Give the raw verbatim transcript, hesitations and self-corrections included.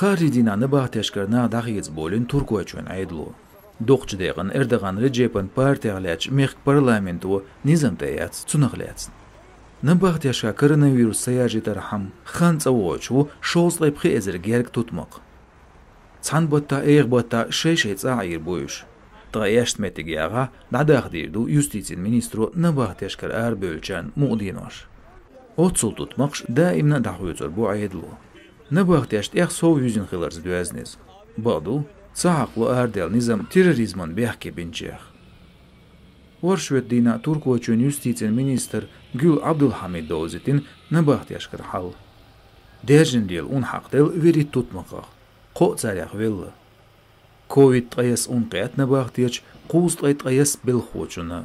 Кхаарин дийнахь набахтешкара нах дӀахеца болийна Туркойчоьнан Ӏедало. Доккхачу декъана Эрдоган Реджепан партех лаьцначу мехкан парламенто низам тӀеэцна цунах лаьцна. Набахтешкахь коронавирус ца яржийтархьама, хан цӀа вогӀуш ву шовзткъе пхи эзар гергга тутмакх. Цхьана баттахь, эха баттахь шай-шай цӀахь Ӏийр бу уьш. Ткъа эшна меттиг яхахь, дӀадаха дийр ду юстицин министро набахтешкара арабевллачарна мукъа денош. Оццул тутмакхаш даимна а дӀахоьцур бу Ӏедало. Набахтешна тӀех сов вуьзна хиларца доьзна иза. Бакъду, ца хьакхало арадаьлла низам терроризмана бехке бинчех. Оршотан дийнахь Туркойчоьнан юстицин министр Гюл Абдулхьамид довзийтина набахтешкара хьал. Даьржина лела ун хьакхаделла вуьрхӀитта тутмакхах, кхоъ царех велла. Ковид ткъаесна ун кхетта набахтечу кхузткъе ткъаесна белхахочунна.